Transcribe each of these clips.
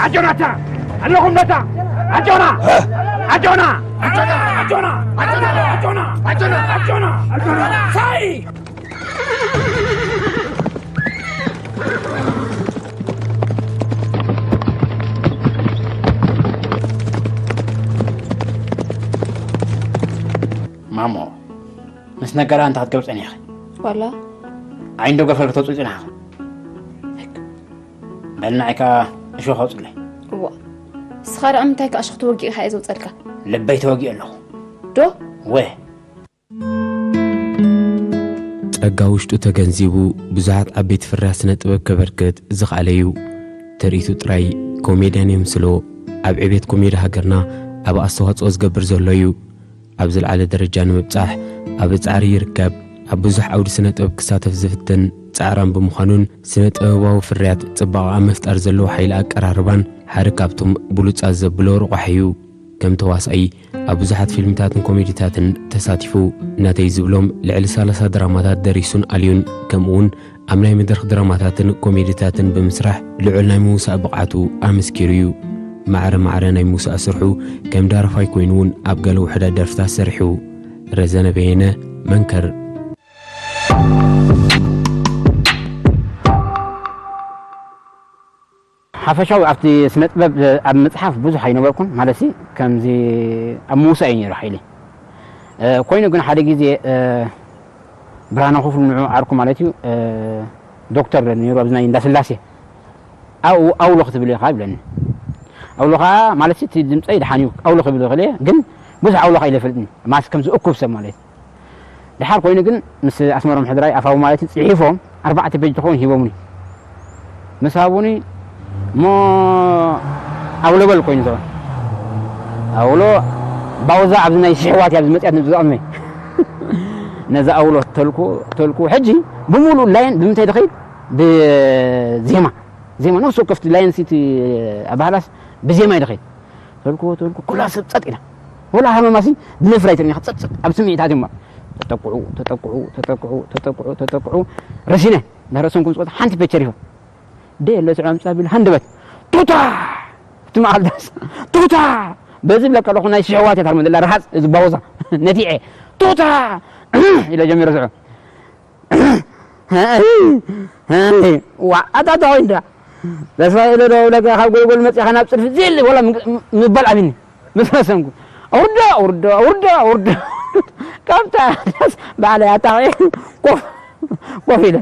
ኣጆናታ ኣለኹም ነታ ኣጆና ኣጆና ኣጆና ኣጆና ኣጆና ኣጆና ኣጆና ኣጆና ኣጆና ሳይ ማሞ፣ ምስ ነገራ እንታይ ክትገብር ጸኒሕኺ? ዋላ ዓይንዶ ገፈር ከተውጽኢ ጸኒሕኺ? በል ንዓይ ከኣ እሾኽ ኣውጽለይ። እዋ፣ ንስኻ ደኣ ምንታይ ከኣ እሾኽ ተወጊእካ እየ ዘውጸልካ? ልበይ ተወጊኡ ኣለኹ። ዶ? ወ። ጸጋ ውሽጡ ተገንዚቡ ብዙሓት ዓበይቲ ፍርያት ስነ ጥበብ ከበርክት ዝኸኣለ እዩ። ትርኢቱ ጥራይ ኮሜድያን የምስሎ። ኣብ ዕቤት ኮሜዲ ሃገርና ኣብ ኣስተዋጽኦ ዝገብር ዘሎ እዩ። ኣብ ዝለዓለ ደረጃ ንምብጻሕ ኣብ ጻዕሪ ይርከብ። ኣብ ብዙሕ ዓውዲ ስነ ጥበብ ክሳተፍ ዝፍትን ጻዕራም ብምዃኑን ስነ ጥበባዊ ፍርያት ጽባቐ ኣብ ምፍጣር ዘለዎ ሓይሊ ኣቀራርባን ሓደ ካብቶም ብሉጻት ዘብሎ ረቋሒ እዩ። ከም ተዋሳኢ ኣብ ብዙሓት ፊልምታትን ኮሜዲታትን ተሳቲፉ። ናተይ ዝብሎም ልዕሊ ሰላሳ ድራማታት ደሪሱን ኣልዩን፣ ከምኡውን ኣብ ናይ መድረኽ ድራማታትን ኮሜዲታትን ብምስራሕ ልዑል ናይ ምውሳእ ብቕዓቱ ኣመስኪሩ እዩ። ማዕረ ማዕረ ናይ ምውሳእ ስርሑ ከም ደራፋይ ኮይኑ እውን ኣብ ገለ ውሑዳት ደርፍታት ሰሪሑ። ረዘነ በየነ፣ መንከር። ሓፈሻዊ ኣብቲ ስነ ጥበብ ኣብ ምጽሓፍ ብዙሕ ኣይነበርኩን፣ ማለትሲ ከምዚ ኣብ ምውሳእ እዩ ነይሩ ሓይሊ። እ፣ ኮይኑ ግን ሓደ ግዜ፣ እ፣ ብርሃነ ክፍሉ ንዑ ዓርኩ ማለት እዩ፣ እ፣ ዶክተር ነይሩ ኣብዚ ናይ እንዳስላሴ። ኣብኡ ኣውሎ ክትብል ኢኻ ይብለኒ። ኣውሎ ኸዓ ማለትሲ እቲ ድምፀይ ደሓን እዩ፣ ኣውሎ ክብል ይኽእል እየ፣ ግን ብዙሕ ኣውሎ ኸዓ ኢለ ይፈልጥን፣ ማለትሲ ከምዚ እኩብ ሰብ ማለት እዩ። ደሓር ኮይኑ ግን ምስ ኣስመሮም ሕድራይ ኣፋዊ ማለት እዩ፣ ጽሒፎም ኣርባዕተ ፔጅ ትኸውን ሂቦምኒ። ምስ ሃቡኒ እሞ ኣውሎ በል ኮይኑ ዘሎ። ኣውሎ ባውዛ ኣብዚ ናይ ሽሕዋት እያ ዝመጽያት ንብዝቐመይ። ነዛ ኣውሎ ተልኩ፣ ተልኩ። ሕጂ ብምሉእ ላይን ብምንታይ ድኸይድ? ብዜማ። ዜማ ነፍሲ ወከፍቲ ላይን ሲቲ ኣባህላስ ብዜማ እዩ ድኸይድ። ተልኩ፣ ተልኩ፣ ኩላ ሰብ ጸጥ ኢላ። ወላ ሃመማሲ ብነፍራ ይትርኛ ጸጥ ጸጥ። ኣብ ስምዒታት እዮም። ተጠቅዑ፣ ተጠቅዑ፣ ተጠቅዑ፣ ተጠቅዑ፣ ተጠቅዑ። ረሲነ፣ ዳረሰንኩም ጽወት ሓንቲ ፔቸር ይሆን። ደየለ ስዑ ኣምጻ ቢል ሃንደበት። ቱታ! እቲ መዓል ዳስ። ቱታ! በዚ ብለካ ኣለኹ ናይ ሽሕዋት እያ ታርመ ዘላ ረሃጽ እዚ ባውዛ። ነቲዐ። ቱታ! ኢለ ጀሚረ ስዑ። ዋ፣ ኣታ ተኾይንዳ። ተስፋ ኢለ ዶ ብለካ ካብ ጎልጎል መጺኻ ናብ ጽድፊ ዚል ወላ ምግ-፣ ም-፣ ምባል ኣቢኒ። ምስ ረሰንኩ። ኣውርዶ፣ ኣውርዶ፣ ኣውርዶ፣ ኣውርዶ። ካብታ ዳስ ባዕለይ ኣታ ኮፍ፣ ኮፍ ኢለ።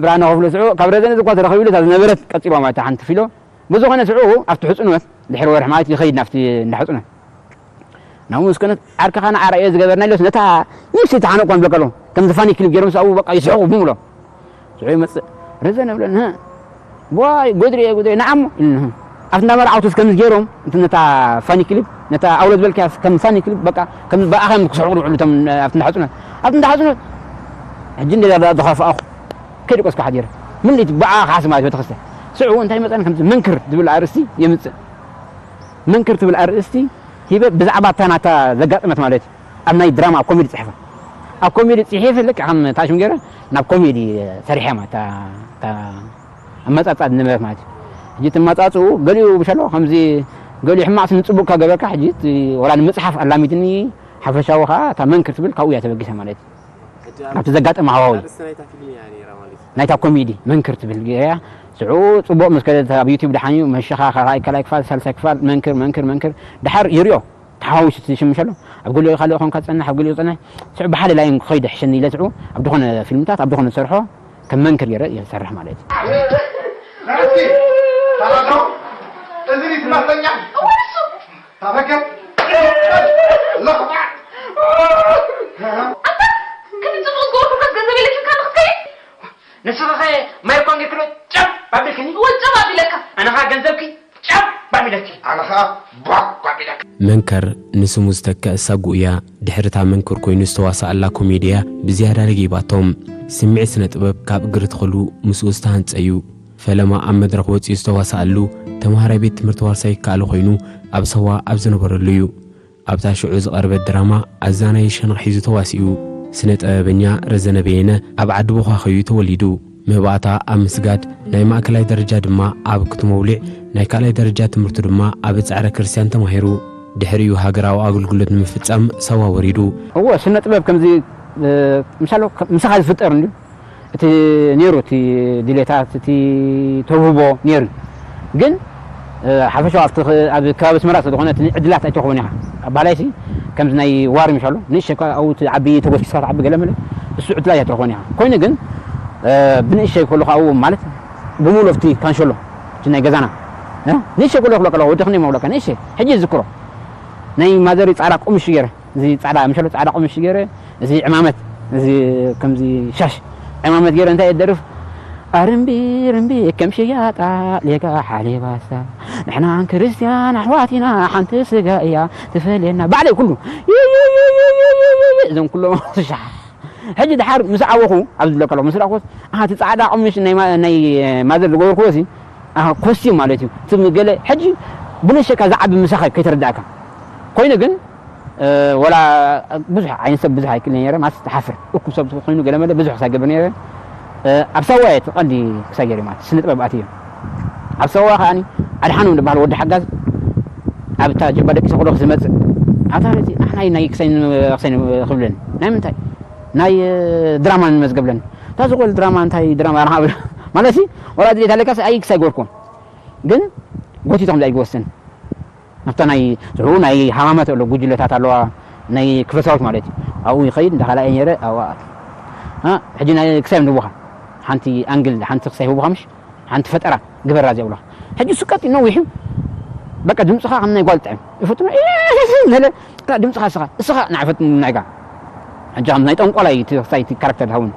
ብርሃነ ክፍሉ ስዑ ካብ ረዘነ ዝኳ ተረኺቡሉ እታ ዝነበረት ቀጺልዋ ማለት ሓንቲ ፊሎ። ብዝኾነ ስዑ ኣብቲ ሕጽኖት ድሕሪ ወርሒ ማለት ይኸይድ ናብቲ እንዳ ሕጽኖት። ናብኡ ምስ ኮነት ዓርክኻ ንዓራ እየ ዝገበርና ኢሎስ ነታ ኒፍሲ ተሓነቆም ዝብለካ ኣለዉ። ከምዚ ፋኒ ክሊፕ ገይሮም ሰብኡ በቃ ይስሕቑ ብምሎ። ስዑ ይመጽእ። ረዘነ ብለን፣ "ህእ፣ ዋይ፣ ጉድሪ እየ፣ ጉድሪ እየ፣ ንዓሞ?" ኢሉኒ፣ "ህእ." ኣብቲ እንዳ መርዓውቱስ ከምዚ ገይሮም፣ እቲ ነታ ፋኒ ክሊፕ፣ ነታ ኣውሎ ዝበልካያስ ከም ፋኒ ክሊፕ፣ በቃ ከም ብኣኻ እዮም ክስሕቑ ዝውዕሉ እቶም ኣብቲ እንዳ ሕጽኖት። ኣብቲ እንዳ ሕጽኖት፣ ሕጂ እንደ ዳ-፣ ዳ-፣ ዝኸፍኣኹ። ከይደቆስኩ ሓዲረ። ምልኢት ብኣ ክሓስብ ማለት ቤተክርስትያን። ስዑ እንታይ መጸን ከምዚ መንክር ዝብል ኣርእስቲ የምጽእ። መንክር ትብል ኣርእስቲ ሂበ ብዛዕባ እታ ናታ ዘጋጠመት ማለት እዩ። ኣብ ናይ ድራማ ኣብ ኮሜዲ ጽሕፈ። ኣብ ኮሜዲ ጽሒፈ ልክዕ ከም ታሽም ገይረ ናብ ኮሜዲ ሰሪሐ ማለት እታ፣ እታ ኣመጻጽኣ ዝነበረት ማለት እዩ። ሕጂ እቲ ኣመጻጽኡ ገሊኡ ብሸሎ ከምዚ ገሊኡ ሕማቕ ስም ጽቡቕ ካብ ገበርካ ሕጂ እቲ ወላ ንምጽሓፍ ኣላሚድኒ ሓፈሻዊ ከኣ እታ መንክር ትብል ካብኡ እያ ተበጊሳ ማለት እዩ። ሕጂ ኣብቲ ዘጋጠመ ሃዋዊ ኣርእስቲ ናይታ ፊልም እያ ነይራ ማለት እዩ። ናይታ ኮሜዲ መንክር ትብል ገይራ ስዑ ጽቡቕ ምስ ከደት ኣብ ዩቲዩብ ደሓን እዩ መሸኻ ካልኣይ ካልኣይ ክፋል ሳልሳይ ክፋል መንክር መንክር መንክር ድሓር ይሪኦ ተሓዋዊሱ እቲ ሽም ሸሎ ኣብ ገሊኡ ካልእ ኾንካ ትጸንሕ ኣብ ገሊኡ ትጸንሕ ስዑ ብሓደ ላይን ክኸይድ ሕሸኒ ኢለ ስዑ ኣብ ዝኾነ ፊልምታት ኣብ ዝኾነ ዝሰርሖ ከም መንክር ገይረ እየ ዝሰርሕ ማለት እዩ። ናቲ፣ ታላቶ፣ እዝኒ ትማሰኛ። ታፈከር። ለኽባዕ። ኣታ፣ ክንዲ ጽቡቕ ዝገበርኩልካስ ገንዘብ የለኪን ካብ ንኽትከይድ? ንስኺ ኸ ማይ እኳ እንጌክሎ ጨብ ኣቢልክኒ? እወ፣ ጨብ ኣቢለካ። ኣነ ኸኣ ገንዘብኪ ጨብ ኣቢለኪ። ኣነ ኸኣ ቧ ኣቢለካ። መንከር ንስሙ ዝተክእ ሳጉ እያ። ድሕሪ እታ መንክር ኮይኑ ዝተዋስኣላ ኮሜድያ ብዝያዳ ለጊባቶም። ስምዒት ስነ ጥበብ ካብ እግሪ ተኽሉ ምስኡ ዝተሃንጸ እዩ። ፈለማ ኣብ መድረኽ ወጺኡ ዝተዋስኣሉ ተምሃራይ ቤት ትምህርቲ ዋርሳይ ይከኣሎ ኮይኑ ኣብ ሳዋ ኣብ ዝነበረሉ እዩ። ኣብታ ሽዑ ዝቐረበት ድራማ ኣዛናዪ ሸነኽ ሒዙ ተዋሲኡ። ስነ ጥበበኛ ረዘነ በየነ ኣብ ዓዲ ቦዃኸዩ ተወሊዱ። መባእታ ኣብ ምስጋድ፣ ናይ ማእከላይ ደረጃ ድማ ኣብ ክትመውሊዕ ናይ ካልኣይ ደረጃ ትምህርቱ ድማ ኣብ ጻዕረ ክርስቲያን ተማሂሩ። ድሕሪኡ ሃገራዊ ኣገልግሎት ንምፍጻም ሳዋ ወሪዱ። እወ፣ ስነ ጥበብ ከምዚ፣ እ፣ ምሳሌ፣ ምሳኻ ዝፍጠር እንድዩ። እቲ ነይሩ፣ እቲ ድሌታት፣ እቲ ተውህቦ ነይሩ። ግን፣ እ፣ ሓፈሻዊ ኣብቲ ኽ-፣ ኣብ ከባቢ ኣስመራ ስለዝኾነ እቲ ዕድላት ኣይትረኽቦን ኢኻ። ኣብ ባህላይሲ ከምዚ ናይ ዋሪ ምሻሎ፣ ንእሽተይ እኳ ኣብኡ ትዓቢ፣ ተጎስኪስካ ትዓቢ ገለ መለ፣ እሱ ዕድላት ኣይትረኽቦን ኢኻ። ኮይኑ ግን፣ እ፣ ብንእሽተይ ከለኹ ኣብኡ ማለት ብምሉእ ኣብቲ ካንሸሎ፣ እቲ ናይ ገዛና፣ እ፣ ንእሽተይ ከለኹ ክብለካ ኣለኹ፣ ወዲ ክንደይ መብለካ፣ ንእሽተይ፣ ሕጂ ዝዝክሮ። ናይ ማዘር ጻዕዳ ቀምሽ ገይረ፣ እዚ ጻዕዳ፣ ምሻሎ ጻዕዳ ቀምሽ ገይረ፣ እዚ ዕማመት፣ እዚ ከምዚ ሻሽ ዕማመት ገይረ እንታይ እደርፍ? ኣርምቢ ርምቢ ከም ሽያጣ ሌጋ ሓሌባሳ፣ ንሕና ክርስትያን ኣሕዋት ኢና፣ ሓንቲ ስጋ እያ ትፈልየና። ባዕለይ ኩሉ፣ እዞም ኩሎም ሻሕ። ሕጂ ድሓር ምስ ዓበኹ፣ ኣብዚ ዝብለካ ኣለኹ፣ ምስ ረኣኹስ፣ ኣሃ፣ እቲ ጻዕዳ ቀምሽ ናይ ማ-፣ ናይ ማዘር ዝገበርክዎ ሲ፣ ኣሃ፣ ኮስቲም ማለት እዩ። እቲ ገለ፣ ሕጂ ብንእሽተይካ ዝዓቢ ምሳኻ ከይተረዳእካ። ኮይኑ ግን፣ እ፣ ወላ ብዙሕ ዓይነት ሰብ ብዙሕ ኣይክእል ነይረ፣ ማለት ትሓፍር። እኩብ ሰብ ኮይኑ ገለ መለ ብዙሕ ክሳይ ገብር ነይረ። እ፣ ኣብ ሳዋ እየ እቲ ቀንዲ ክሳይ ገይረ ማለት ስነ ጥበብ ኣትየ። ኣብ ሳዋ ከኣኒ ኣድሓኖም ዝበሃል ወዲ ሓጋዝ ኣብታ ጀልባ ደቂሰ ከለኹ ዝመጽእ። ኣብታ ርእሲ ኣሕናይ ናይ ክሳይ ን-፣ ክሳይ ን-፣ ክብለኒ። ናይ ምንታይ? ናይ፣ እ፣ ድራማ ንመዝገብለኒ። እታ ዝኾነ ድራማ እንታይ ድራማ ኣርሓ ማለት ሲ፣ ወላ ድሌት ኣለካስ ኣይ ክሳይ ገርኩም። ግን ጎቲቶም ኣይወስን። ናብታ ናይ ሽዑ ናይ ሃማማት ኣሎ፣ ጉጅለታት ኣለዋ፣ ናይ ክፍለ ሰራዊት ማለት እዩ። ኣብኡ ይኸይድ፣ እንዳ ካልኣየ ነይረ፣ ኣብኡ ኣት-፣ አ፣ ሕጂ ናይ ክሳይ ንቡኻ፣ ሓንቲ ኣንግል፣ ሓንቲ ክሳይ ህቡኻ ምሽ፣ ሓንቲ ፈጠራ ግበራ እዚኣ ብለኻ። ሕጂ እሱ ቀጥ ነዊሕ እዩ። በቃ ድምፅኻ ከም ናይ ጓል ጥዕም። ይፈትኖ፣ ነለ፣ እታ ድምፅኻ እስኻ፣ እስኻ ንዓፈት ናይጋ። ሕጂ ከም ናይ ጠንቆላይ እቲ ክሳይ እቲ ካራክተር ዝኸውን።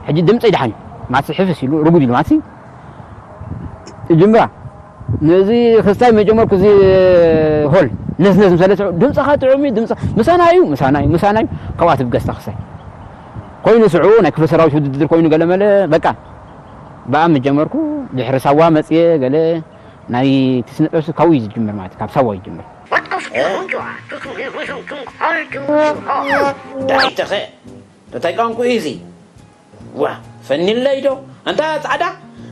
ሕጂ ድምፀይ ደሓን እዩ። ማሲ ሕፍስ ኢሉ፣ ርጉድ ኢሉ፣ ማሲ ይጅምራ። ነዚ ክስታይ መጀመርኩ እዚ ሆል ነዝነዝ ምስ በለ ስዑ፣ ድምፅኻ ጥዑም እዩ፣ ድምፂ ምሳና እዩ፣ ምሳና እዩ፣ ምሳና እዩ። ካብኣ ትብገስ እታ ክስታይ። ኮይኑ ስዑ ናይ ክፍለ ሰራዊት ውድድር ኮይኑ ገለ መለ፣ በቃ፣ ብኣ መጀመርኩ። ድሕሪ ሳዋ መፅየ ገለ ናይ እቲ ስነ ጥበብ ካብኡ እዩ ዝጅምር ማለት እዩ፣ ካብ ሳዋ ይጅምር። What of Tunja? ዳይተኸ፣ እንታይ ቋንቋ እዩ እዚ? ዋ፣ ፈኒለይ ዶ? ኣንታ ጻዕዳ፣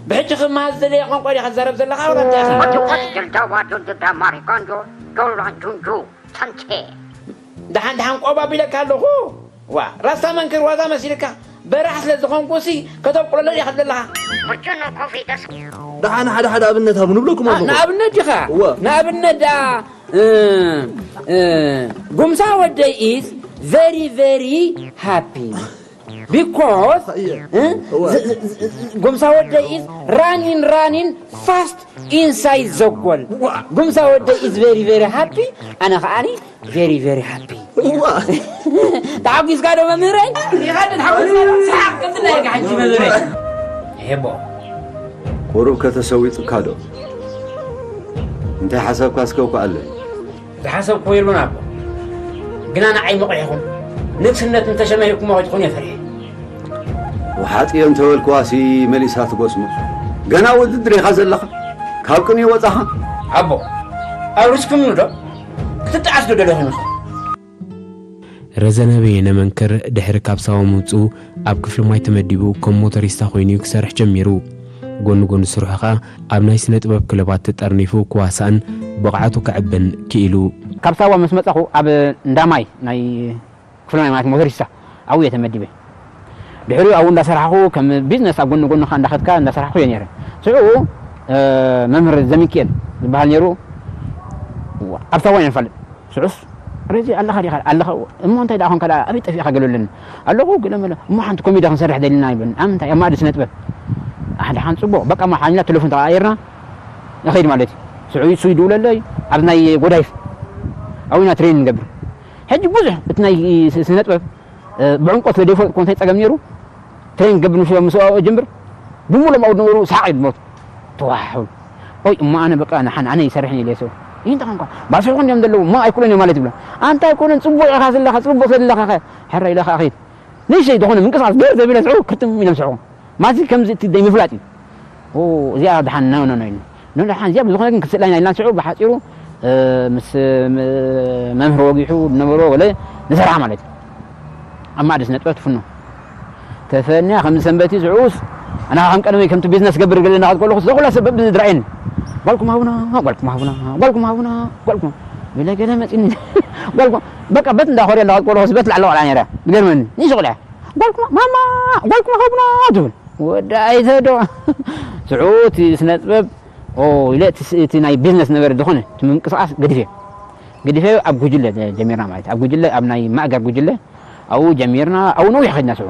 ብሕጂ ክመሃዝ ዝደለየ ቋንቋ ዲኻ ትዛረብ ዘለኻ ወላ እንታይ ኢኻ? What you want to tell the world to the Mariconjo, Jolanjunju, Tante? ደሓን ደሓን ቆብ ኣቢለካ ኣለኹ። ዋ፣ ራስታ መንክር ዋዛ መሲልካ። በራሕ ስለ ዝኾንኩ ሲ ከተብቁለለይ ኢኻ ዘለኻ። What you know, coffee does ደሓን ሓደ ሓደ ኣብነት ሃቡ ንብለኩም ኣ፣ ኣለኹ። ንኣብነት ዲኻ? እወ። ንኣብነት ደኣ፣ እ፣ እ፣ ጉምሳ ወደይ is very, very happy. Because, እየ። እ? እወ። ዝ-፣ ዝ-፣ ዝ-፣ ጉምሳ ወደይ is running, running fast inside ዘጎል። ዋ። ጉምሳ ወደይ is very, very happy. ኣነ ከኣኒ very, very happy። ዋ። ተሓጒስካ ዶ መምህረይ? ይኸድን ሓጎስና ዶ? ሰሓቕ ከምዚ ናይ ኢልካ ሕጂ መምህረይ። ሄቦ። ቁሩብ ከተሰዊጥካ ዶ? እንታይ ሓሳብካ እስከ እኮ ኣለ። ዝሓሰብክዎ የሎን ኣቦ። ግና ንዓይ መቑሕኹም፣ ንግስነት እንተሸመሂርኩሞ ከይትኾኑ እየ ፈሪሐ። ውሓጥዮ እንተበልክዋሲ መሊሳ ትጎስሞ። ገና ውድድር ኢኻ ዘለኻ። ካብ ቅንኢ ወጻኻ። ኣቦ፣ ኣብ ርስክምኑ ዶ? ክትጠዓስ ዶ ደለኹም ኢኹም? ረዘነ በየነ መንክር ድሕሪ ካብ ሳዋ ምውጽኡ ኣብ ክፍሊ ማይ ተመዲቡ ከም ሞተሪስታ ኮይኑ ክሰርሕ ጀሚሩ። ጎኒ ጎኒ ስርሑ ኸኣ ኣብ ናይ ስነ ጥበብ ክለባት ተጠርኒፉ ክዋሳእን ብቕዓቱ ከዕብን ክኢሉ። ካብ ሳዋ ምስ መጻኹ ኣብ እንዳ ማይ ናይ ክፍሊ ማይ ማለት ሞተሪስታ ኣብኡ እየ ተመዲበ። ድሕሪኡ ኣብኡ እንዳሰራሕኹ ከም ቢዝነስ ኣብ ጎኒ ጎኒ ኸኣ እንዳኸድካ እንዳሰራሕኹ እየ ነይረ። ሽዑ፣ እ፣ መምህር ዘሚኪኤል ዝበሃል ነይሩ። ኣብ ሳዋ እየ ንፋለጥ። ስዑስ፣ ረዚ ኣለኻ ዲኻ? ኣለኻ። እሞ እንታይ ደኣ ኾንካ ደኣ? ኣበይ ጠፊእካ? ገለ ኣለኒ። ኣለኹ፣ ገለ መለ። እሞ ሓንቲ ኮሜዲ ክንሰርሕ ደሊና ይብለኒ። ኣብ ምንታይ? ኣብ ማእዲ ስነ ጥበብ። ኣሕ፣ ደሓን ጽቡቕ። በቃ፣ እሞ ሓኒና ቴሌፎን ተቐያየርና። ንኸይድ ማለት እዩ። ስዑ፣ እሱ ይድውለለይ። ኣብ ናይ ጎዳይፍ። ኣብና ትሬን ንገብር። ሕጂ ብዙሕ እቲ ናይ ስ-፣ ስነ ጥበብ፣ እ፣ ብዕምቆት ስለ ዘይፈልጥ እኮ እንታይ ጸገም ነይሩ? ትሬን ክገብር ምስ፣ ምስ ጀምር፣ ብምሉኦም ኣብኡ ዝነበሩ ሰሓቕ እዩ ዝሞቱ። ተዋሓሑ። ኦይ፣ እሞ ኣነ በቃ ንሓን ኣነ ይሰርሕን ኢለ ሰው። ይህን ተኾንኳ፣ ባስሕኹ እንዲዮም ዘለዉ፣ እሞ ኣይኩሎን እዮም ማለት ይብሎ። ኣንታ ኣይኮነን፣ ጽቡቕ ኢኻ ዘለኻ፣ ጽቡቕ ዘለኻ ኸ፣ ሕረ ኢለ ኸኣ ኸይድ። ንእሽተይ ዝኾነ ምንቅስቓስ ገር ዘቢለ ስዑ፣ ክርትም ኢሎም ስዑ። ማዚ ከምዚ እቲ ደይ ምፍላጥ እዩ። ኦ፣ እዚኣ ደሓን፣ ኖ፣ ኖ፣ ኖ ኢልና። ኖ፣ ደሓን፣ እዚኣ ብዝኾነ ግን ክትስእላ ኢና ኢልና ስዑ፣ ብሓጺሩ፣ እ፣ ምስ፣ ም-፣ መምህር ወጊሑ ዝነበሮ ገለ ንሰርሓ ማለት እዩ። ኣብ ማእዲ ስነ ጥበብ ትፍኖ። ተፈንያ ከም ሰንበቲ ዝዕውስ፣ ኣና ከም ቀደመይ ከምቲ ቢዝነስ ገብር ገለ እናኸድኩ ከለኹ፣ እዛ ኩላ ሰብ በብዝድራኤን። ጓልኩም ሃቡና፣ ጓልኩም ሃቡና፣ ጓልኩም ሃቡና፣ ጓልኩም። ገለ ገለ መጺኒ። ጓልኩም፣ በቃ በት እንዳኾርየ ኣለዋ፣ ቆልዑ በት ላዕሊ ቆልዓ ነይረ። ዝገርመኒ፣ ንእሽቶ ቆልዓ። ጓልኩም፣ ማማ፣ ጓልኩም ሃቡና ትብል። ወዲ ኣይተዶ። ሽዑ እቲ ስነ ጥበብ፣ ኦ፣ ኢለ እቲ ስ-፣ እቲ ናይ ቢዝነስ ነገር ዝኾነ፣ እቲ ምንቅስቃስ ገዲፈ። ገዲፈ ኣብ ጉጅለ ጀ-፣ ጀሚርና ማለት እዩ። ኣብ ጉጅለ፣ ኣብ ናይ ማእገር ጉጅለ፣ ኣብኡ ጀሚርና፣ ኣብኡ ነዊሕ ከድና ሽዑ።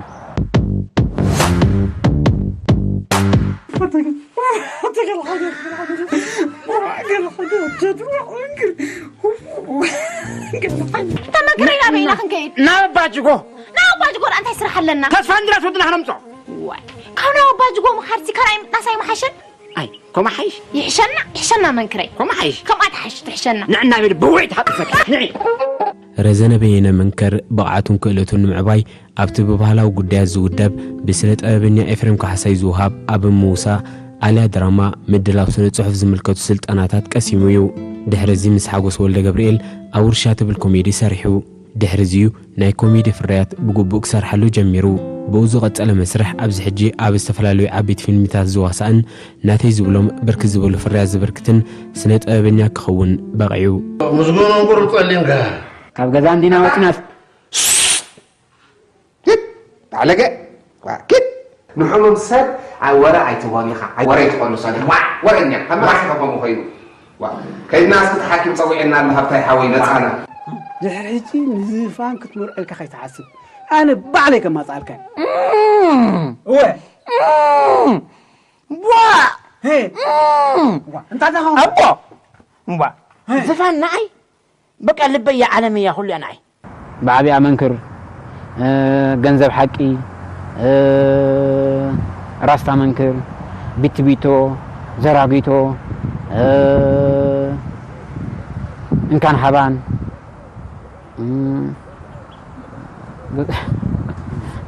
ተመክረና በይና ክንከይድ። ናብ ኣባ ጅጎ። ናብ ኣባ ጅጎ ደኣ እንታይ ስራሕ ኣለና? ተስፋ እንድረስ ወድና ክነምጾ። ዋይ፣ ካብ ናብ ኣባ ጅጎ ምኻድሲ ካልኣይ ምጥናስ ኣይምሓሸን? ኣይ፣ ኮማ ሓይሽ። ይሕሸና፣ ይሕሸና መንክረይ። ኮማ ሓይሽ። ከምኣ ትሓሽ፣ ትሕሸና። ንዕና ቤት ብውዒ ትሓጥፈካ። ንዒ። ረዘነ በየነ መንከር ብቕዓቱን ክእለቱን ንምዕባይ ኣብቲ ብባህላዊ ጉዳያት ዝውደብ ብስነ ጥበበኛ ኤፍሬም ካሕሳይ ዝወሃብ ኣብ ምውሳእ ኣልያ ድራማ ምድላው ስነ ጽሑፍ ዝምልከቱ ስልጠናታት ቀሲሙ እዩ። ድሕሪ እዚ ምስ ሓጎስ ወልደ ገብርኤል ኣብ ውርሻ ትብል ኮሜዲ ሰሪሑ። ድሕሪ እዚዩ ናይ ኮሜዲ ፍርያት ብግቡእ ክሰርሓሉ ጀሚሩ። ብኡ ዝቐጸለ መስርሕ ኣብዚ ሕጂ ኣብ ዝተፈላለዩ ዓበይቲ ፊልምታት ዝዋሳእን ናተይ ዝብሎም ብርክት ዝበሉ ፍርያት ዘበርክትን ስነ ጥበበኛ ክኸውን በቒዑ። ምስጉን እንቁር ጸሊምካ። ካብ ገዛ እንዲና ወጺናስ። ኪድ ባዕለገ። ዋ፣ ኪድ። ንሕሙም ሰብ ኣይ ወረ ኣይትቦን ኢኻ። ኣይ ወረ ኣይትኾኑ ሰዲኻ። ዋ፣ ወረኛ። ካብ መዓስ ኢኻ ከምኡ ኮይኑ? ዋ፣ ከይድና እስኪ እቲ ሓኪም ጸዊዕና ኣሎ ሃብታይ ሓወይ መጻና። ድሕሪ ሕጂ ንዝፋን ክትመርዖ ኢልካ ከይትሓስብ። ኣነ ባዕለይ ከማጻልካ። እወ። ዋ! ሄ። ዋ፣ እንታይ ተኸው? ኣቦ! ዋ! ሄ። ዝፋን ንዓይ በቃ ልበይ እያ፣ ዓለመይ እያ፣ ኩሉ እያ ንዓይ። ብዓቢኣ መንክር፣ እ፣ ገንዘብ ሓቂ፣ እ፣ ራስታ መንክር፣ ቢትቢቶ፣ ዘራጊቶ፣ እ፣ እንካን ሃባን፣ እ፣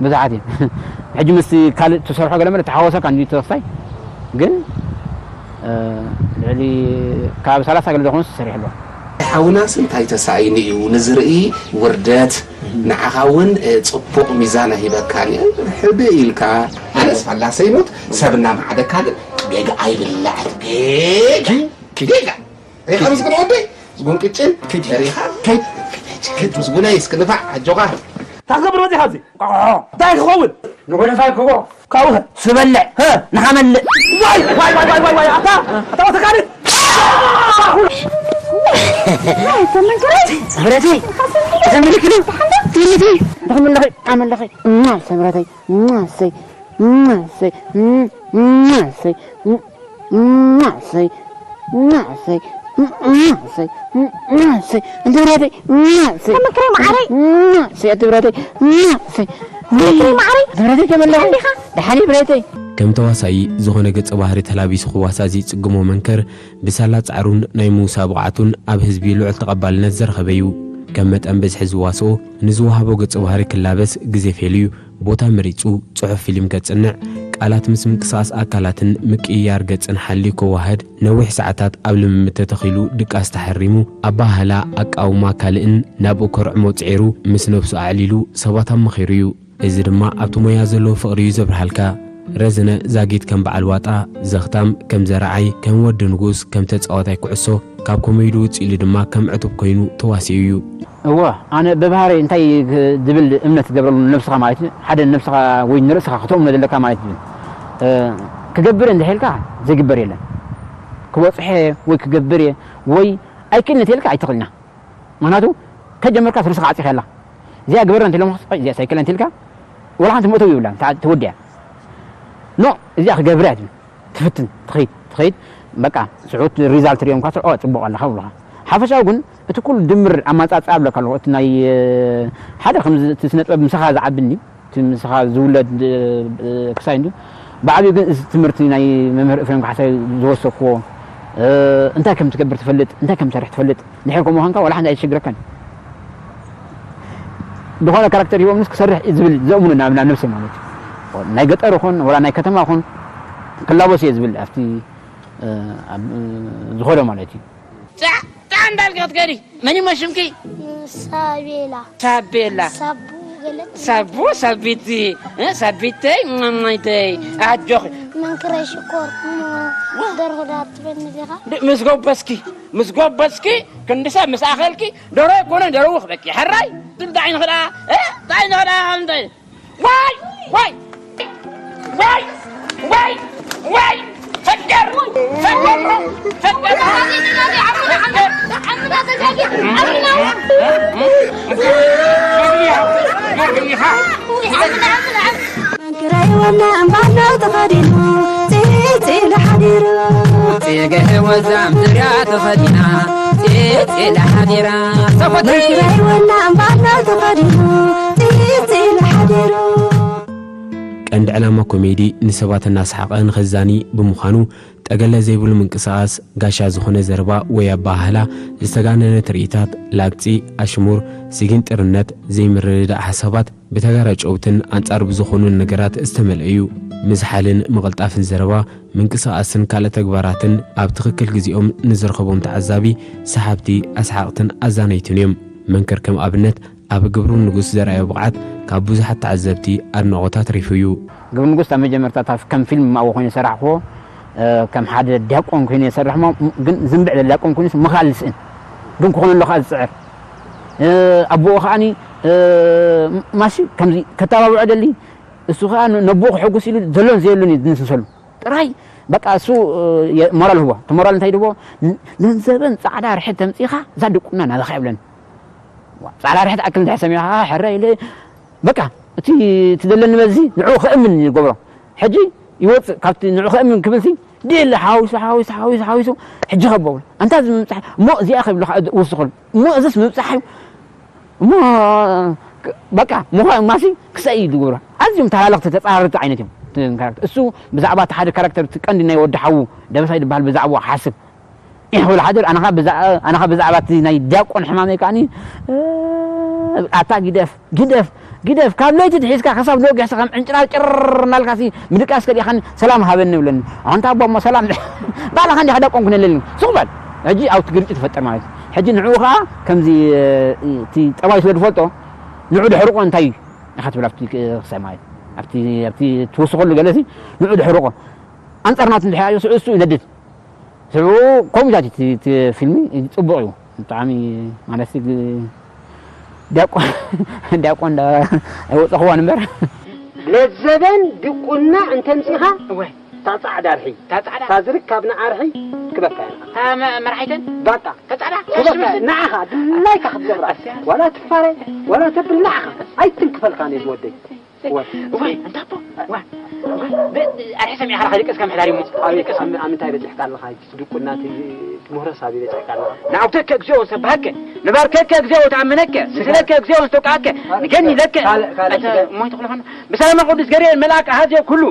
ብዙሓት እዮም። ሕጂ ምስቲ ካልእ ትሰርሖ ገለ መለ ተሓወሰካ እንዲ ተወሳይ ግን፣ እ፣ ልዕሊ ካብ ሰላሳ ገለ ዝኾኑስ ሰሪሕ ኣለዎ። ሓውናስ እንታይ ተሳኢኑ እዩ ንዝርኢ ውርደት፣ ንዓኻ እውን፣ እ፣ ጽቡቕ ሚዛን ኣይሂበካን እዩ። ሕድ ኢልካ ኣነስ ፋላሰ ይሙት ሰብ እናመዓደካ ግን ጌጋ ኣይብላዕ። ጌጋ፣ ጌጋ። ሪኻ ምስግን ወደይ፣ ምስጉን ቅጭን፣ ሪኻ፣ ከይድ፣ ከይድ፣ ምስጉነይ እስክንፋዕ ኣጆኻ። እንታይ ክትገብር መጺኻ ኣብዚ? እንታይ ክኸውን? ንጎደፋይ ክጎ ካብኡ ዝበልዕ፣ ሀ፣ ንኸመልእ። ዋይ፣ ዋይ፣ ዋይ፣ ኣታ፣ ኣታ ወተካሪ። ብረተይ፣ ብረተይ፣ ብረተይ፣ ብረተይ፣ ብረተይ፣ ብረተይ፣ ብረተይ፣ ብረተይ፣ እማ፣ ሰምረተይ፣ እማ፣ እሰይ፣ እማ፣ እሰይ፣ እም፣ እማ፣ እሰይ፣ እም፣ እማ፣ እሰይ፣ እም፣ እማ፣ እሰይ፣ እም፣ እማ፣ እሰይ፣ እም፣ እማ፣ እሰይ፣ እንተ ብረተይ፣ እማ፣ እሰይ፣ ተመክረይ መዓረይ። እማ፣ እሰይ፣ ኣቲ ብረተይ፣ እማ፣ እሰይ፣ ተመክረይ መዓረይ። ብረተይ ተመለኸ። እንዲኻ? ደሓን ብረተይ። ከም ተዋሳኢ ዝኾነ ገጸ ባህሪ ተላቢሱ ክዋሳእ ዝጽግሞ መንከር፣ ብሳላ ጻዕሩን ናይ ምውሳእ ብቕዓቱን ኣብ ህዝቢ ልዑል ተቐባልነት ዘረኸበ እዩ። ከም መጠን ብዝሒ ዝዋስኦ፣ ንዝወሃቦ ገጸ ባህሪ ክላበስ ግዜ ፈልዩ፣ ቦታ መሪጹ፣ ጽሑፍ ፊልም ከጽንዕ፣ ቃላት ምስ ምንቅስቓስ ኣካላትን ምቅይያር ገጽን ሓልዩ ከዋህድ፣ ነዊሕ ሰዓታት ኣብ ልምምድ ተተኺሉ ድቃስ ተሓሪሙ፣ ኣበሃህላ፣ ኣቃውማ ካልእን ናብኡ ከርዕሞ ጽዒሩ፣ ምስ ነብሱ ኣዕሊሉ፣ ሰባት ኣማኺሩ እዩ። እዚ ድማ ኣብቲ ሞያ ዘለዎ ፍቕሪ እዩ ዘብርሃልካ። ረዝነ ዛጊት ከም በዓል ዋጣ፣ ዘኽታም ከም ዘረዓይ፣ ከም ወዲ ንጉስ፣ ከም ተጻዋታይ ኩዕሶ፣ ካብ ኮሜዲ ውጽእ ኢሉ ድማ ከም ዕቱብ ኮይኑ ተዋሲኡ እዩ። እወ፣ ኣነ ብባህረይ እንታይ ክ-፣ ዝብል እምነት ትገብረሉ ንነብስኻ ማለት እዩ። ሓደ ንነብስኻ ወይ ንርእስኻ ክተእምኖ ዘለካ ማለት እዩ። እ፣ ክገብር እንድሕር ኢልካ ዘይግበር የለን። ክበጽሖ ወይ ክገብር እየ ወይ ኣይክእልን እንተ ኢልካ ኣይትኽእልና። ምኽንያቱ ከጀመርካ ርእስኻ ዓጺኻ ኣላ። እዚኣ ግበራ እንተ ኢሎምኻ፣ "ኣይ፣ እዚኣ ኣይክእልን" እንተ ኢልካ፣ ወላ ሓንቲ መእተዊ የብላን፣ ተዓ-፣ ተወዲኣ። ኖ፣ እዚኣ ክገብር እያ ትብል። ትፍትን፣ ትኸይድ፣ ትኸይድ፣ በቃ፣ ስዑት ሪዛልት ሪኦም እኳ፣ "ኦ፣ ጽቡቕ ኣለኻ" ይብሉኻ። ሓፈሻዊ ግን፣ እቲ ኩሉ ድምር ኣመጻጽኣ እብለካ ኣለኹ፣ እቲ ናይ፣ ሓደ፣ ከምዚ እቲ ስነ ጥበብ ምሳኻ ዝዓብን እዩ። እቲ ምሳኻ ዝውለድ፣ እ፣ ክሳይ እንድዩ። ብዓቢኡ ግን እዚ ትምህርቲ ናይ መምህር ኤፍሬም ካሕሳይ ዝወሰድክዎ፣ እ፣ እንታይ ከም ትገብር ትፈልጥ፣ እንታይ ከም ትሰርሕ ትፈልጥ። ድሕር ከምኡ ኾንካ ዋላ ሓንቲ ኣይትሽግረካን። ዝኾነ ካራክተር ሂቦምንስ ክሰርሕ እዩ ዝብል ዘእምኖ ናብ፣ ናብ ነብሰይ ማለት እዩ። ናይ ገጠር ይኹን ወላ ናይ ከተማ ይኹን ክላበስ እየ ዝብል ኣብቲ፣ እ፣ ኣብ፣ እ፣ ዝኾነ ማለት እዩ። ጫዕ፣ ጫዕ እንዳልኪ ክትከዲ። መን ይሞ ሽምኪ? ሳቤላ። ሳቤላ። ሳቡ። ሳቡ ሳቢቲ፣ እ፣ ሳቢተይ፣ ማማይተይ፣ ኣጆኺ። መንክረይ ሽኮር፣ እሞ ደርሆ ዳ ትበኒ ዲኻ? ድ-፣ ምስ ጎበስኪ፣ ምስ ጎበስኪ፣ ክንዲ ሰብ ምስ ኣኸልኪ፣ ደርሆ ኣይኮነን ደርሆ ክበኪ። ሕራይ፣ እንታይ ንኽዳ፣ እ፣ እንታይ ንኽዳ፣ እንታይ? ዋይ፣ ዋይ፣ ዋይ፣ ዋይ፣ ዋይ፣ ፈገር፣ ፈገር፣ ፈገር። መንክረይ ወና እምባሎ ተኸዲኑ፣ ፂ፣ ፂ ኢሉ ሓዲሩ። ፂገ ወዛም ዙርያ ተኸዲና፣ ፂ፣ ፂ ኢላ ሓዲራ። መንክረይ ወና እምባሎ ተኸዲኑ፣ ፂ፣ ፂ ኢሉ ሓዲሩ። ቀንዲ ዕላማ ኮሜዲ ንሰባት እናስሓቐ ንኸዛኒ ብምዃኑ፣ ጠገለ ዘይብሉ ምንቅስቓስ፣ ጋሻ ዝኾነ ዘረባ ወይ ኣበሃህላ፣ ዝተጋነነ ትርኢታት፣ ላግጺ፣ ኣሽሙር፣ ስጊንጥርነት፣ ዘይምርድዳእ ሓሳባት ብተጋራጨውትን ኣንጻር ብዝኾኑን ነገራት ዝተመልአ እዩ። ምዝሓልን ምቕልጣፍን ዘረባ፣ ምንቅስቓስን ካልእ ተግባራትን ኣብ ትኽክል ግዜኦም ንዝረኸቦም ተዓዛቢ ሰሓብቲ፣ ኣስሓቕትን ኣዛነይትን እዮም። መንክር ከም ኣብነት ኣብ ግብሩ ንጉስ ዘርኣዮ ብቕዓት ካብ ብዙሓት ተዓዘብቲ ኣድናቖት ኣትሪፉ እዩ። ግብሩ ንጉስ ኣብ መጀመርታ እታ ከም ፊልም ኣብኡ ኮይኑ ዝሰራሕክዎ፣ እ፣ ከም ሓደ ዲያቆን ኮይኑ የሰርሕ እሞ፣ ግን ዝንብዕ ዲያቆን ኮይኑ ምኽኣል ዝስእን፣ ግን ክኾነሉ ከኣ ዝጽዕር፣ እ፣ ኣቦኡ ከኣኒ፣ እ፣ ማሲ ከምዚ ከተባብዖ ደሊ፣ እሱ ከኣ ን-፣ ነቦኡ ከሐጉስ ኢሉ ዘሎን ዘየሉን እዩ ዝንስሰሉ። ጥራይ በቃ እሱ፣ እ፣ የ-፣ ሞራል ህቦ። እቲ ሞራል እንታይ ድቦ? ን-፣ ነንዘበን ጻዕዳ ርሕት ተምጺኻ እዛ ድቁና ናባኻ የብለን። ዋ፣ ጻዕዳ ርሕት ኣክል እንድሕር ሰሚዕኻ፣ ሕረ ኢለ፣ በቃ እቲ፣ እቲ ዘለኒ በዚ ንዕኡ ከእምን ይገብሮ። ሕጂ ይወጽእ፣ ካብቲ ንዕኡ ከእምን ክብልሲ፣ ድለ ሓዊሱ፣ ሓዊሱ፣ ሓዊሱ፣ ሓዊሱ፣ ሕጂ ከበው። ኣንታ እዚ ምብጻሕ፣ እሞ እዚኣ ከብልኻ ወስኹል። እሞ እዚስ ምብጻሕ እዩ። እሞ ክ-፣ በቃ፣ ምዃ-፣ ማሲ ክሳይ እዩ ዝገብሮ። ኣዝዮም ተላለኽቲ፣ ተጻረርቲ ዓይነት እዮም። እቲ ካራክተር። እሱ ብዛዕባ እቲ ሓደ ካራክተር፣ እቲ ቀንዲ ናይ ወዲ ሓዉ፣ ደበሳይ ዝበሃል ብዛዕባኡ ክሓስብ። ኢሕ ክብል ሓድር፣ ኣነ ኸኣ ብዛ-፣ ኣነ ኸኣ ብዛዕባ እቲ ናይ ዲያቆን ሕማመይ ከኣኒ፣ እ፣ ኣታ ግደፍ፣ ግደፍ፣ ግደፍ፣ ካብ ለይቲ ትሒዝካ ክሳብ ነጊሕሲ ከም ዕንጭራር ጭር እናልካሲ ምድቃስ ከሊእኻኒ ሰላም ሃበኒ ይብለኒ። ኣንታ ኣቦ እሞ ሰላም ባዕልኻ እንዲኻ ዲያቆን ኩነለኒ። ሱቕ በል። ሕጂ ኣብቲ ግርጭት ይፈጠር ማለት እዩ። ሕጂ ንዕኡ ኸኣ ከምዚ፣ እ፣ እቲ ጠባይ ስለ ዝፈልጦ ንዑ ድሕርቆ እንታይ እዩ ኢኻ ትብል ኣብቲ ክሳይ ማለት ኣብቲ፣ ኣብቲ ትውስኸሉ ገለሲ ንዑ ድሕርቆ ኣንጻር ናቱ እንድሕር ኣዮ ስዑ እሱ ይነድድ። ስዑ ኮሚታት እቲ፣ እቲ ፊልሚ ጽቡቕ እዩ። ብጣዕሚ ማለት ግ-፣ ዲያቆን፣ ዲያቆን እንዳ ኣይወጸኽዋን እምበር። ለዘበን ድቁና እንተምጺኻ፣ እወ። እታ ጻዕዳ ኣርሒ፣ እታ ጻዕዳ? እታ ዝርካብና ኣርሒ ክበካ እያ። እታ መ-፣ መርሓይተን? ባቃ። እታ ጻዕዳ? ክበካ እያ። ንዓኻ፣ ድላይካ ክትገብራ። ኣስያ። ዋላ ትፋረ፣ ዋላ ተብል ንዓኻ። ኣይትንክፈልካን እዩ ዝወደይ። እወ። እወ፣ እንታ ኣቦ፣ እወ፣ እወ። ብ-፣ ብ-፣ ኣርሒ ሰሚዕኻ ኸይደቀስካ ምሕዳር እዩ እሞ። ኣበይ፣ ከይደቀስካ። ኣብ፣ ኣብ ምንታይ በጺሕካ ኣለኻ? እቲ ድቁና፣ እቲ፣ እቲ ምህሮ ሳብ በጺሕካ ኣለኻ? ንዓውተከ እግዚኣብሔር ሰብሃከ፣ ንባርከከ እግዚኣብሔር ተኣምነከ፣ ስግደለከ እግዚኣብሔር ዝተውቃከ፣ ካልእ፣ ንገኒ ለከ። ካልእ፣ ካልእ፣ ኣንተ ስግደል። ሞይቱ ክለኸን። ብሰላማ ቅዱስ ገብርኤል መልኣክ ኣሃዜ ኩሉ፣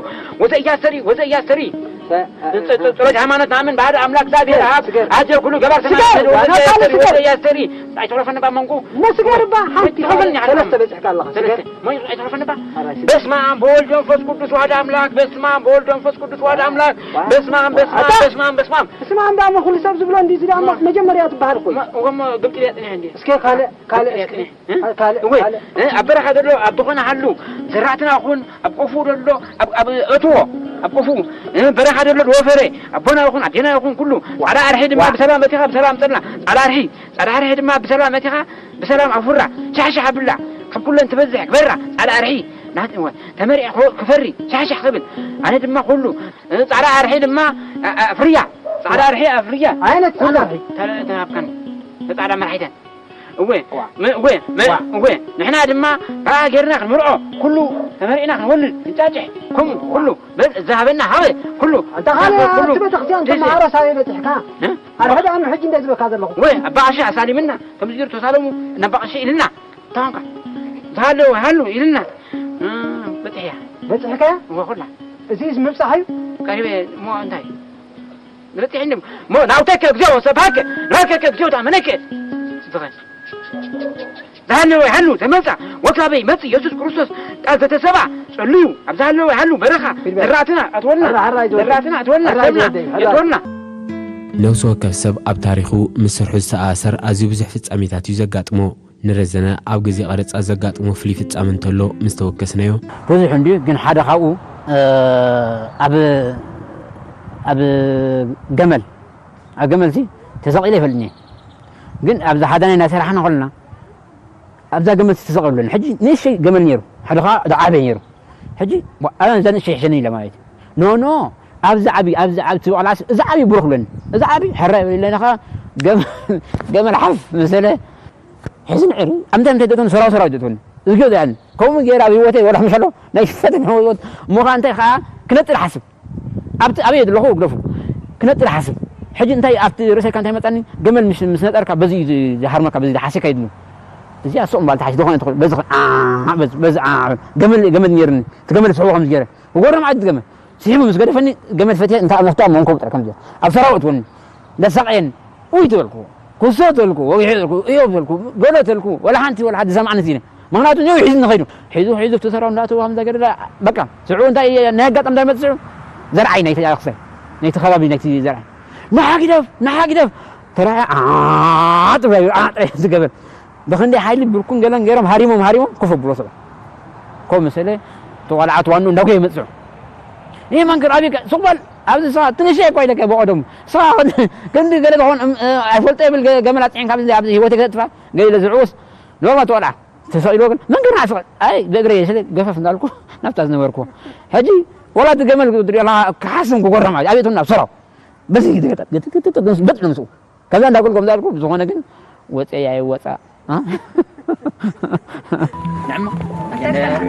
ወዘ ኢያስተሪ፣ ወዘ ኢያስተሪ። ሰ-፣ ጸ-፣ ጸ-፣ ጸሎት ሃይማኖት ንኣምን ብሓደ ኣምላክ እግዚኣብሔር ስግደል፣ ኣብ ስግደል። ኣሃዜ ኩሉ ገባር ስግደል፣ ሰማይ ወዘ ዋና ኢያስተሪ፣ ካልእ ስግደል። ወዘ ኢያስተሪ። ኣይ ትኽለፈኒ ባመንኩ። መስገር እባ ሓንቲ ትኽለፈኒ ሰለስተ በጺሕካ ኣለኻ። ስግደል። ሰለስተ። ሞይ፣ ኣይትረፈንባ። ኣራይ ስግደል። በስመ ኣብ ወወልድ ወመንፈስ ቅዱስ ዋሕድ ኣምላክ። በስመ ኣብ ወወልድ ወመንፈስ ቅዱስ ዋሕድ ኣምላክ። በስመ ኣብ፣ በስመ ኣብ፣ ኣታ! በስመ ኣብ፣ በስመ ኣብ። በስመ ኣብ እንዳሞ ኩሉ ሰብ ዝብሎ እንዲ እዚ ዳሞ ዋ። መጀመርያ ትበሃል ኮይና። እሞ፣ እሞ ግብጢ እያ ጽኒሕ እንዲ። እስከ ካልእ፣ ካልእ ግብጢ እያ እስከ። ጽኒሕ። እ? እ? ካልእ፣ እወ፣ ካልእ። እ፣ ኣብ በረኻ ዘሎ ኣብ ዝኾነ ሃሉ፣ ዘራእትና ኹን፣ ኣብ ቆፉ ዘሎ፣ ኣብ፣ ኣብ እትዎ፣ ኣብ ቆፉ፣ እ፣ በረኻ ዘሎ ዝወፈረ፣ ኣቦና ይኹን፣ ኣዴና ይኹን፣ ኩሉ፣ ዋ። ጻዕዳ ኣርሒ ድማ ዋ። ብሰላም መቲኻ፣ ብሰላም ጸላ። ጻዕዳ ኣርሒ፣ ጻዕዳ ኣርሒ ድማ ብሰላም መቲኻ፣ ብሰላም ኣፉራ፣ ሻሕሻሕ ኣብላ፣ ካብ ኩለን ትበዝሕ ክበራ፣ ጻዕዳ ኣርሒ፣ ናት-፣ እወ፣ ተመሪዐ ክወ-፣ ክፈሪ፣ ሻሕሻሕ ክብል፣ ኣነ ድማ ኩሉ፣ እ፣ ጻዕዳ ኣርሒ ድማ፣ ኣ-፣ ኣ-፣ ኣፍርያ፣ ጻዕዳ ኣርሒ ኣፍርያ፣ ዓይነት ኩሉ፣ ጻዕዳ ኣርሒ? ተ-፣ ተሃብካኒ፣ ጻዕዳ መርሒተን። እወ፣ ዋ። መ-፣ እወ፣ መ-፣ ዋ። እወ፣ ንሕና ድማ ብኣ ጌርና ክንምርዖ፣ ኩሉ ተመሪዕና ክንወልድ፣ ክንጫጭሕ፣ ከምኡ፣ ዋ። ኩሉ፣ በ-፣ ዝሃበና ሃበ፣ ኩሉ፣ ኣንታ ካልእ ኩሉ፣ ኣብቲ ቤተክርስትያን ደሴ። ተመሃሮ ሳበይ በጺሕካ? እ? ኣነ ሕጂ፣ ኣነ ሕጂ እንደ ዝበካ ዘለኹ። ወይ ኣባ ቀሺ ኣሳሊምና፣ ከምዚ ገይሩ ተሳለሙ፣ ናብ ኣባ ቀሺ ኢልና፣ እንታይ ኾንካ? ዝሃለወ ሃሉ ኢልና፣ እ፣ በጺሕያ። በጺሕካያ? እወ፣ ኩላ። እዚስ ምብጻሕ እዩ? ቀሪበ፣ እሞ እንታይ? ንበጺሕ እንድም፣ እሞ ናውተከ እግዚኣብሔር ሰብሃከ፣ ናውተከ እግዚኣብሔር ታመነከ። ዝኸ-፣ ዝሃለወ ሃሉ ተመጻ፣ ወካበ ይመጽእ ኢየሱስ ክርስቶስ ቃል ዘተሰባ ጸልዩ፣ ኣብ ዝሃለወ ሃሉ በረኻ፣ ፊልበ። ዘራእትና ኣትወልና፣ ሕራ፣ ሕራ ኣይትወደይ። ዘራእትና ኣትወልና፣ ሕራ ሰብና ኣይትወደይ፣ ሕራ። የትወልና። ነፍሲ ወከፍ ሰብ ኣብ ታሪኹ ምስ ስርሑ ዝተኣሳሰር ኣዝዩ ብዙሕ ፍጻሜታት እዩ ዘጋጥሞ። ንረዘነ ኣብ ግዜ ቀረጻ ዘጋጥሞ ፍሉይ ፍጻመ እንተሎ ምስ ተወከስናዮ። ብዙሕ እንድዩ፣ ግን ሓደ ካብኡ ኣብ ኣብ ገመል ኣብ ገመል ሲ ተሰቒለ ይፈልጥኒ። ግን ኣብዛ ሓዳናይ እናሰራሕና ከለና ኣብዛ ገመል ተሰቒሉ ኣሎ። ሕጂ ንእሽተይ ገመል ነይሩ፣ ሓደ ከዓ ዝዓበየ ነይሩ። ሕጂ ኣነ እዛ ንእሽተይ ይሕሸኒ ኢለ ማለት እዩ። ኖ ኖ ኣብዚ ዓቢ ኣብዚ ዓቢ ትብቕላ እዚ ዓቢ ብሩኽ ብለኒ። እዚ ዓቢ ሕራይ በለ ኢለና ከዓ ገመል ሓፍ መሰለ ሕዚ ንዕሪ ኣብ ምንታይ ምንታይ ገጠኒ ሰራው ሰራው ገጠኒ። እዚ ገዛ ያኒ ከምኡ ገይረ ኣብ ህይወተይ ወላ ምሻሎ ናይ ፈተና ህይወት ምዃን እንታይ ከዓ ክነጥር ሓስብ ኣብቲ ኣበይ ዘለኹ ግደፉ ክነጥር ሓስብ። ሕጂ እንታይ ኣብቲ ርእሰካ እንታይ መፃኒ ገመል ምስ ምስ ነጠርካ በዚ እዩ ዝሃርመካ በዚ ሓሲካ ይድሉ። እዚኣ ሱቕ ምባል ተሓሲ ዝኾነ ትኽእል በዚ ኸ- ዓ- በዚ በዚ ዓ- ገመል ገመል ነይርኒ እቲ ገመል ስሕቦ ከም ዝገይረ እጎረም ዓዲ ገመል ስሒቡ ምስ ገደፈኒ ገመል ፈትየ እንታ መፍታ መንኮ ብጥር ከም ዝገይረ ኣብ ሰራው እትወኒ እንዳሳቀየኒ ውይ ትበልኩ ኩሶ ተልኩ ወግሒ ተልኩ እዮ ተልኩ ገሎ ተልኩ ወላ ሓንቲ ወላ ሓንቲ ዝሰማዕኒ ሲነ ምኽንያቱ ኒው ሒዙ ንኸይዱ ሒዙ ሒዙ እቲ ሰራው እንዳእተወ ከምዛ ገደላ በቃ ስዑ እንታይ ናይ ኣጋጣሚ እንዳይመፅእ ስዑ ዘርዓይ ናይቲ ኣኽሳይ ናይቲ ከባቢ ናይቲ ዘርዓይ ንሓ ግደፍ ንሓ ግደፍ ተራያ ዓጥባዩ ዓጥባዩ ዝገበል ብኽንደይ ሓይሊ ብርኩን ገለን ገይሮም ሃሪሞም ሃሪሞም ኮፍ ኣብሎ ሰብኣይ ኮፍ መሰለ እቲ ቆልዓ እቲ ዋኑ እንዳጎየ ይመፅዑ ይህ መንክር ኣብይ ሱቕ በል ኣብዚ ስኻ ትንሽ እኳ ኢለካ ብቐደሙ ስኻ ክንዲ ገለ ዝኾን ኣይፈልጦ ይብል ገመል ኣፅዒን ካብ ኣብዚ ህይወት ገጥፋ ገለ ዝዕውስ ሎማ እቲ ቆልዓ ተሰቒልዎ ግን መንክር ንዓስቐ ኣይ ብእግረ ስለ ገፈፍ እንዳልኩ ናብታ ዝነበርኩ ሕጂ ወላ እቲ ገመል ክትሪኦ ኣለኻ ክሓስም ክጎረም ኣብየቱና ሰራው በዚ ግዜ ገጠ ገጥ ገጥ ገጥ ገጥ ገጥ ነው ምስኡ ከዛ እንዳጎል ከምዛ ኣልኩ ብዝኾነ ግን ወፀ ያይ ወፃ ንዕማ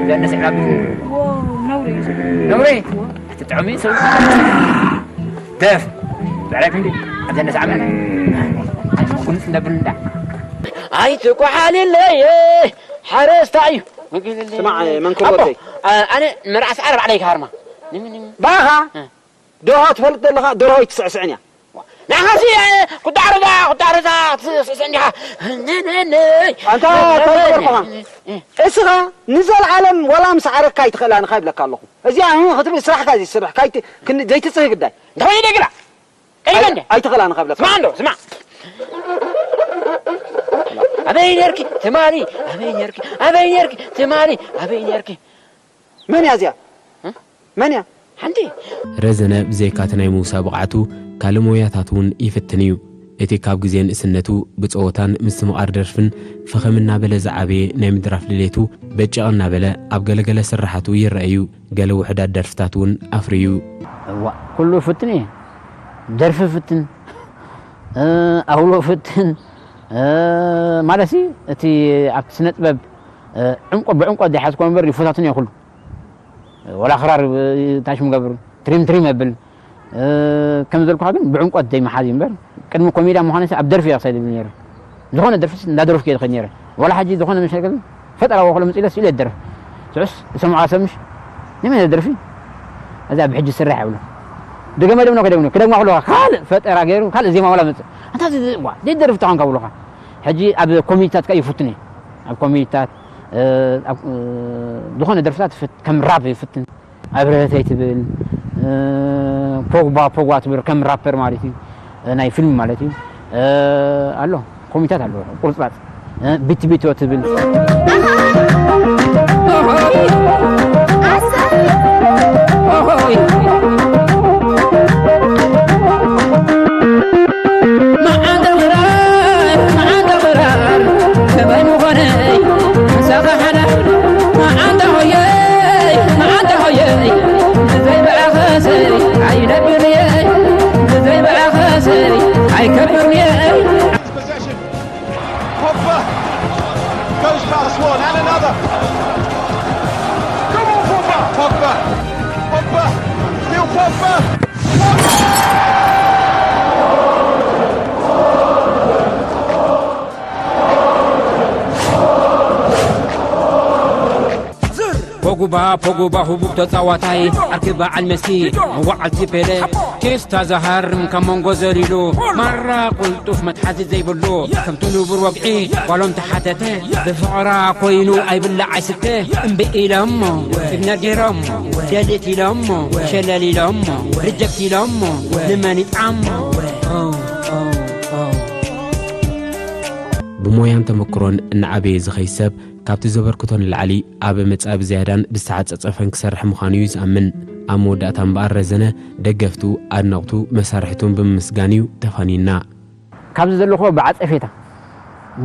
ዘነስዕላ ነውሪ ትጥዕሚ ሰው ደፍ ብዕራይ ክንዲ ኣብ ዘነስዓ ምን ኩንስ እንደብል እንዳ ኣይትኳሓልለየ ሓረስታ እዩ ስማዕ መንክር ወደይ ኣነ መርዓ ሰዓር ባዕለይ ክሃርማ ባኻ ደርሆ ትፈልጥ ዘለኻ ደርሆ ኣይትስዕስዕን እያ ንዓኻሲ ኩዳዕረዛ ኩዳዕረዛ ትስዕስዕ እንዲኻ ኣንታ እንታይ ገበርኩኻ እስኻ ንዘለዓለም ዋላ ምስ ዓረካ ኣይትኽእላን ኢኻ ይብለካ ኣለኹ እዚኣ ህ ክትብል ስራሕካ ዘይትሰርሕ ካይቲ ክንዲ ዘይትጽህ ግዳይ እንታይ ወይደ ግራ ቀይመ እንደ ኣይትኽእላን ኢኻ ይብለካ ስማ እንዶ ስማ ኣበይ ነርኪ ትማሊ ኣበይ ነርኪ ኣበይ ነርኪ ትማሊ ኣበይ ነርኪ መን እያ እዚኣ መን እያ ሓንቲ ረዘነ ብዘይካ እቲ ናይ ምውሳእ ብቕዓቱ ካልእ ሞያታት እውን ይፍትን እዩ። እቲ ካብ ግዜ ንእስነቱ ብጸወታን ምስትምቓር ደርፍን ፈኸም እናበለ ዝዓበየ ናይ ምድራፍ ድሌቱ በጨቕ እናበለ ኣብ ገለገለ ስርሓቱ ይረአ እዩ። ገለ ውሑዳት ደርፍታት እውን ኣፍርዩ። እዋ ኩሉ ፍትን እየ። ደርፊ ፍትን፣ ኣውሎ ፍትን ማለት ሲ እቲ ኣብቲ ስነ ጥበብ ዕምቆ ብዕምቆት ዘይሓዝኮ እምበር ይፈታትን እየ ኩሉ። ወላ ክራር ታሽ ምገብር ትሪም ትሪም የብል ከም ዘልኩኻ ግን ብዕምቆት ዘይመሓዝ እዩ እምበር ቅድሚ ኮሜድያ ምዃነ ኣብ ደርፊ እየ ክሳይ ዝብል ነይረ ዝኾነ ደርፊ እንዳደረፍኩ እየ ዝኸድ ነይረ ዋላ ሕጂ ዝኾነ መሸገል ፈጠራ ወክሎ ምፅኢለ ስኢለ ደርፍ ስዑስ ዝሰምዖ ሰብ ምሽ ንመን ደርፊ እዛ ብሕጂ ስራሕ ይብሎ ድገመ ደምኖ ከደግሞ ክደግማ ከለኻ ካልእ ፈጠራ ገይሩ ካልእ ዜማ ዋላ መፅእ ኣንታ ዘይደርፍ ተኾንካ ብሎኻ ሕጂ ኣብ ኮሚኒታት ከ ይፍትን እየ ኣብ ኮሚኒታት ዝኾነ ደርፍታት ከም ራፕ ይፍትን ኣብረህተይ ትብል ፖግባ ፖግባ ትብል ከም ራፐር ማለት እዩ ናይ ፊልም ማለት እዩ ኣሎ ኮሚታት ኣሎ ቁርፅራፅ ቢት ቢቶ ትብል ፖጉባ ፖጉባ ህቡብ ተጻዋታይ ዓርኪ በዓል መሲ መዋዓልቲ ፔለ ቴስታ ዝሃርም ካብ መንጎ ዘሊሉ ማራ ቁልጡፍ መትሓዚ ዘይብሉ ከምቲ ንቡር ወግዒ ጓሎም ተሓተተ ብፍቕራ ኮይኑ ኣይብላዕ ኣይስተ እምቢ ኢለሞ ስግነ ገይሮሞ ደልት ኢለሞ ሸለል ኢለሞ ሪጀክት ኢለሞ ንመን ይጥዓሞ ሞያን ተመክሮን እናዓበየ ዝኸይድ ሰብ፣ ካብቲ ዘበርክቶ ንላዕሊ ኣብ መጻኢ ብዝያዳን ብዝተዓጸጸፈን ክሰርሕ ምዃኑ እዩ ዝኣምን። ኣብ መወዳእታ እምበኣር ረዘነ፣ ደገፍቱ፣ ኣድነቕቱ፣ መሳርሕቱን ብምምስጋን እዩ ተፋንዩና። ካብዚ ዘለኹዎ ብዓጸፌታ፣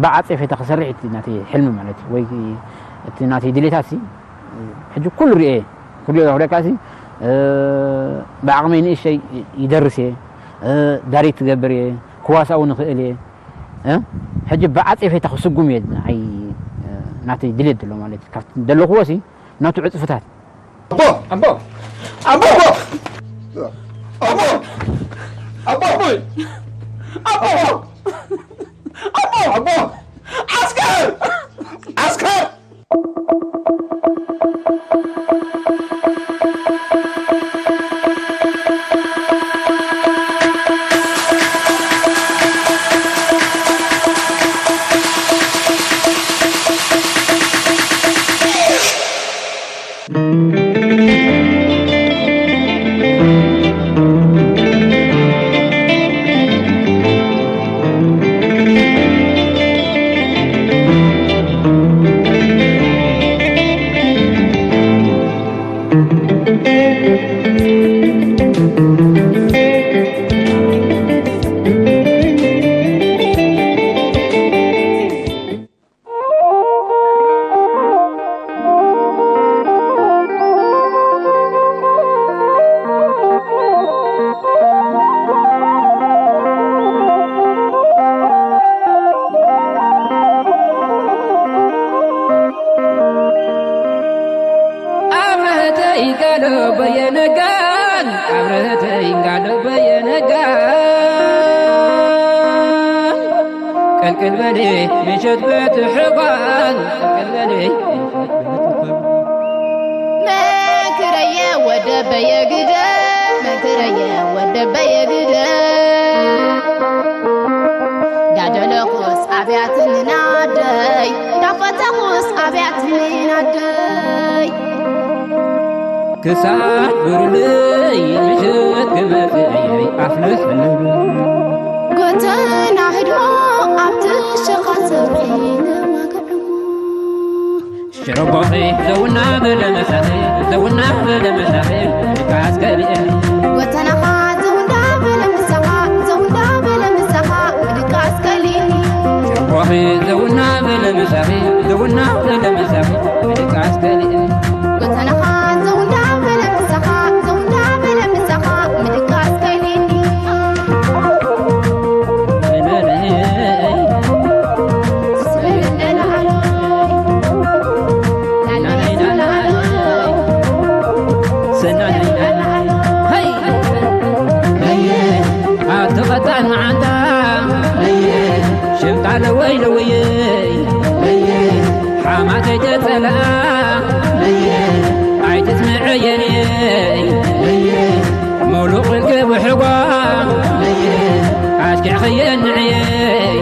ብዓጸፌታ ክሰርሕ እቲ ናተይ ሕልሚ ማለት እዩ፣ ወይ እቲ ናተይ ድሌታት ሲ፣ ሕጂ ኩሉ ርእየ፣ ኩሉ ክብለካ ሲ፣ እ፣ ብዓቕመይ ንእሽተይ ይደርስ እየ፣ እ፣ ዳይሬክት ክገብር እየ፣ ክዋሳእ እውን እኽእል እየ፣ እ፣ ሕጂ ብዓጸፌታ ክስጉም እየ፣ ንዓይ፣ እ፣ ናተይ ድሌት ዘሎ ማለት እዩ። ካብቲ ዘለኹዎ ሲ፣ ናቱ ዕጽፍታት። ኣቦ! ኣቦ! ኣቦ! ኣቦ! ኣቦ! ኣቦ! ኣቦ! ኣቦ! ኣቦ! ዓስከር! ዓስከር! ኣብረህተይ ጋሎ በየነጋን፣ ኣብረህተይ ጋሎ በየነጋን። ቀልቅል በሊ ምሸት በቲ ሕጓን፣ ቀልቅል በሊ ምሸት በቲ ሕጓን። መክረየ ወደ በየግደ፣ መክረየ ወደ በየግደ። ዳደለኹስ ኣብያትኒ ናደይ፣ ዳፈተኹስ ኣብያትኒ ናደይ። ክሳብ ብሩለይ ምሸት ክመጽእ ኣፍልሕ። ጎተና ህድሞ ኣብቲ ሸኻ ሰብዒ ነማግዕሞ። ሽረቦኺ ዘውና በለ መሳኺ፣ ዘውና በለ መሳኺ፣ ድቃስ ከሊኤ። ጎተናኻ ዘውንዳ በለ ምሳኻ፣ ዘውንዳ በለ ምሳኻ፣ ምድቃስ ከሊእኒ። ሽረቦኺ ዘውና በለ መሳኺ፣ ዘውና በለ መሳኺ፣ ምድቃስ ከሊኤ። ጎተናኻ ዘውንዳ በለ ምሳኻ፣ ዘውንዳ በለ ምሳኻ፣ ምድቃስ ከሊእኒ። ኣቲ ቐጣን መዓንታ ሽምጣ ለወይ ለወይ ሓማተይ ተጸልኣ ኣይትስምዐየን ሙሉቕ ኢልኪ ብሕጓ ኣሽኪዕኽየን ንዕየይ።